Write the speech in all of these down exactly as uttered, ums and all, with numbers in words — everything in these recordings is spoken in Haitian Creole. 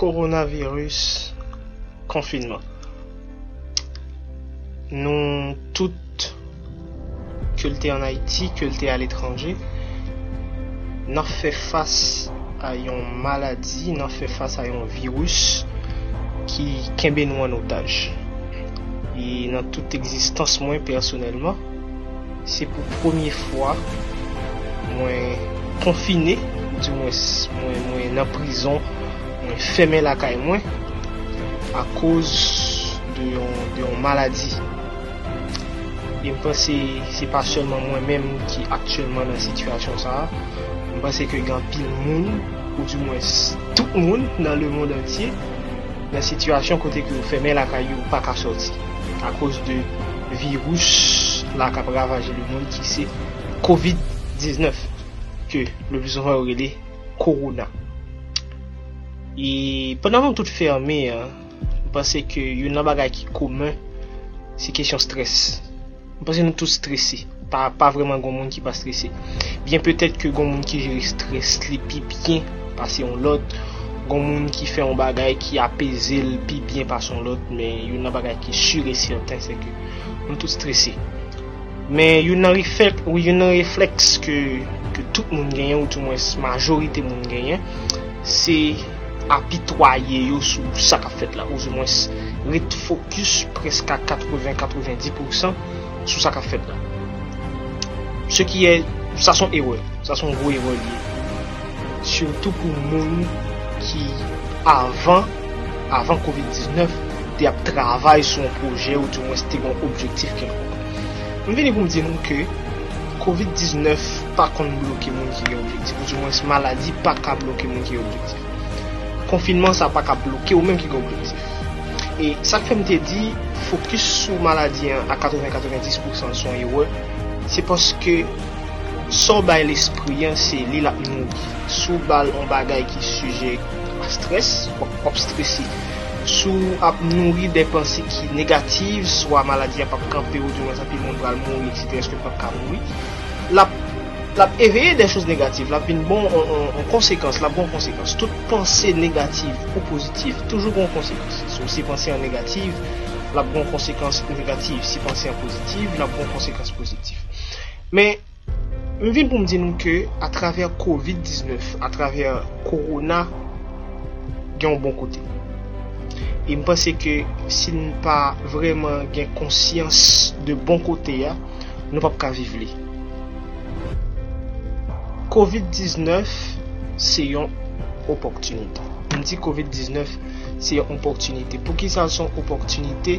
Kowonaviris, konfinman. Nou tout, ke l te ann Ayiti, ke l te aletranje, n ap fè fas a yon maladi, n ap fè fas a yon viris ki kenbe nou an otaj. E nan tout egzistans mwen pèsonèlman, se pou premye fwa mwen konfine, oudimwens mwen, mwen nan prizon, mwen fèmen lakay mwen akoz de yon, de yon maladi. E m panse se pa sèlman mwen menm ki aktyèlman nan sitiyasyon sa a. M panse ke gen anpil moun, oudimwens tout moun nan lemonn antye, nan sitiyasyon kote ke yo fèmen lakay yo, yo pa ka sòti akoz de viris la k ap ravaje lemonn ki se kovid diznèf, ke le pli souvan yo rele kowona. E pandan nou tout fèmen an, m panse ke youn nan bagay ki komen, se kesyon strès. M panse nou tout strese. Pa, pa vrèman gen moun ki pa strese. Byen petèt ke gen moun ki jere strès li pi byen pase yon lòt, gen moun ki fè yon bagay ki apeze l pi byen pase yon lòt, men youn nan bagay ki si e sèten, se ke nou tout strese. Men youn nan reflèks, wi, youn nan reflèks ke, ke tout moun genyen, oudimwens majorite moun genyen, se apitwaye yo sou sa k ap fèt la, oudimwens ret fokis prèske a katreven, katrevendi pousan sou sa k ap fèt la. Se ki è, sa se yon erè, sa se yon gwo erè li ye. Sitou pou moun ki avan, avan kovid diznèf, te ap travay sou yon pwojè, oudimwens te gen yon objektif kèlkonk. M vini pou m di nou ke kovid diznèf pa konn bloke moun ki gen objektif, oudimwens maladi pa ka bloke moun ki gen objektif. Konfinman sa pa ka bloke ou menm ki gen objektif. E sa k fè m te di fokis sou maladi an a katreven, katrevendi pousan se yon erè, se paske sa w bay lespri an, se li l ap nouri. Si w ba l yon bagay ki sijè a strès, w ap, w ap strese. Si w ap nouri de panse ki negatif, swa maladi a p ap kanpe, oudimwens anpil moun pral mouri, etsetera, èske l p ap ka mouri, l ap, l ap eveye de choz negatif, l ap vin bon yon, yon, yon konsekans, l ap gen yon konsekans. Tout panse negatif ou pozitif, toujou gen yon konsekans. Si w, si panse an negatif, l ap gen yon konsekans negatif. Si panse an pozitif, l ap gen yon konsekans pozitif. Men, m vin pou m di nou ke atravè kovid diznèf, atravè kowona, gen yon bon kote. E m panse ke si n pa vrèman gen konsyans de bon kote a, nou p ap ka viv li. Kovid diznèf se yon opòtinite. M di kovid diznèf se yon opòtinite. Poukisa l se yon opòtinite?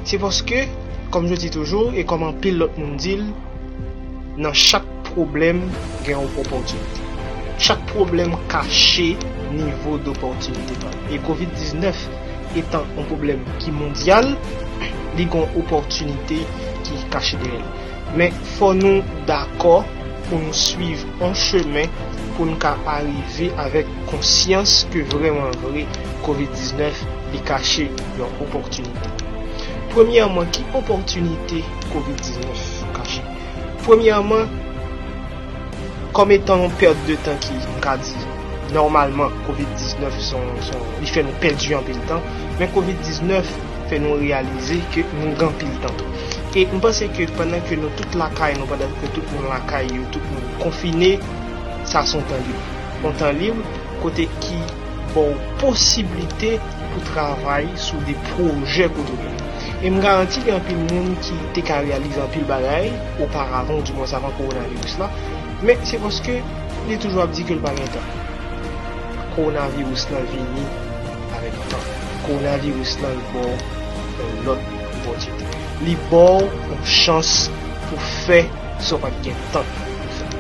Se paske, comme je dis toujours, e kòm anpil lòt moun di l, nan chak pwoblèm gen yon opòtinite. Chak pwoblèm kache nivo dopòtinite pa l. E kovid diznèf etan yon pwoblèm ki mondyal, li gen yon opòtinite ki kache dèyè l. Men fò nou dakò pou nou swiv yon chemen pou n ka arive avèk konsyans ke vrèman vre kovid diznèf li kache yon opòtinite. Premyèman, ki opòtinite kovid diznèf kache? Premyèman, kòm etan yon pèt de tan ki, m ka di, nòmalman, kovid diznèf se yon, se yon, li fè nou pèdi anpil tan, men kovid diznèf fè nou reyalize ke nou gen anpil tan. E m panse ke pandan ke nou tout lakay nou, pandan ke tout moun lakay yo, tout moun konfine, sa se yon tan lib. Yon tan lib kote ki ba w posiblite pou travay sou de pwojè kote w ye. E m garanti gen anpil moun ki te ka reyalize anpil bagay oparavan, oudimwens avan kowonaviris la, men se paske li toujou ap di ke l pa gen tan. Kowonaviris lan vini avèk tan. Kowonaviris lan ba w yon lòt opòtinite. Li ba w yon chans pou fè sa w pa t gen tan pou fè.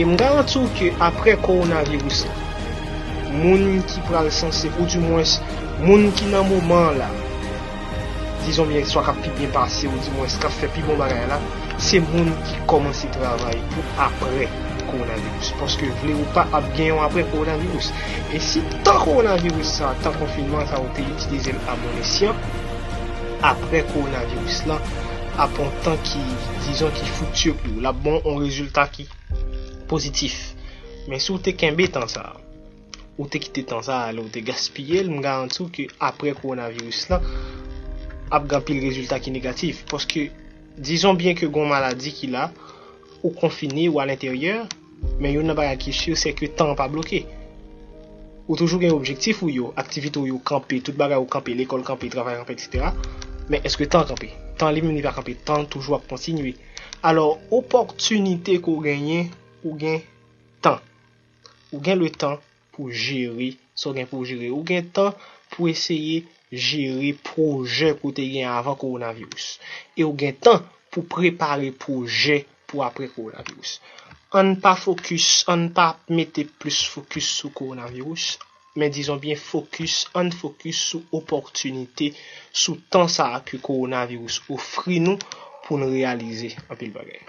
E m garanti w ke apre kowonaviris lan, moun ki pral sanse, oudimwens moun ki nan moman an la, dizon byen, swa k ap pi byen pase, oudimwens k ap fè pi bon bagay la, se moun ki kòmanse travay pou apre kowonaviris. Paske vle ou pa, ap gen yon apre kowonaviris. E si tan kowonaviris sa, tan konfinman sa, ou te itilize l a bon esyan, apre kowonaviris lan ap yon tan ki, dizon, ki friktyè pou ou. L ap ba w yon rezilta ki pozitif. Men si w te kenbe tan sa a, Ou te kite tan sa ale, ou te gaspiye l, m garanti w ke apre kowonaviris lan, ap gen anpil rezilta ki negatif. Paske, dizon byen ke gen yon maladi ki la, ou konfine, ou alenteryè, men youn nan bagay ki si, se ke tan an pa bloke. Ou toujou gen objektif ou yo, aktivite ou yo kanpe, tout bagay ou kanpe, lekòl kanpe, travay kanpe, etsetera. Men èske tan kanpe? Tan li menm li pa kanpe, tan toujou ap kontinye. Alò, opòtinite ke w genyen, ou gen tan. Ou gen le tan pou jere sa w gen pou w jere. Ou gen tan pou eseye jere pwojè ke w te gen avan kowonaviris. E ou gen tan pou prepare pwojè pou apre kowonaviris. Ann pa fokis, ann pa mete plis fokis sou kowonaviris, men dizon byen fokis, ann fokis sou opòtinite, sou tan sa a ke kowonaviris ofri nou pou n reyalize anpil bagay.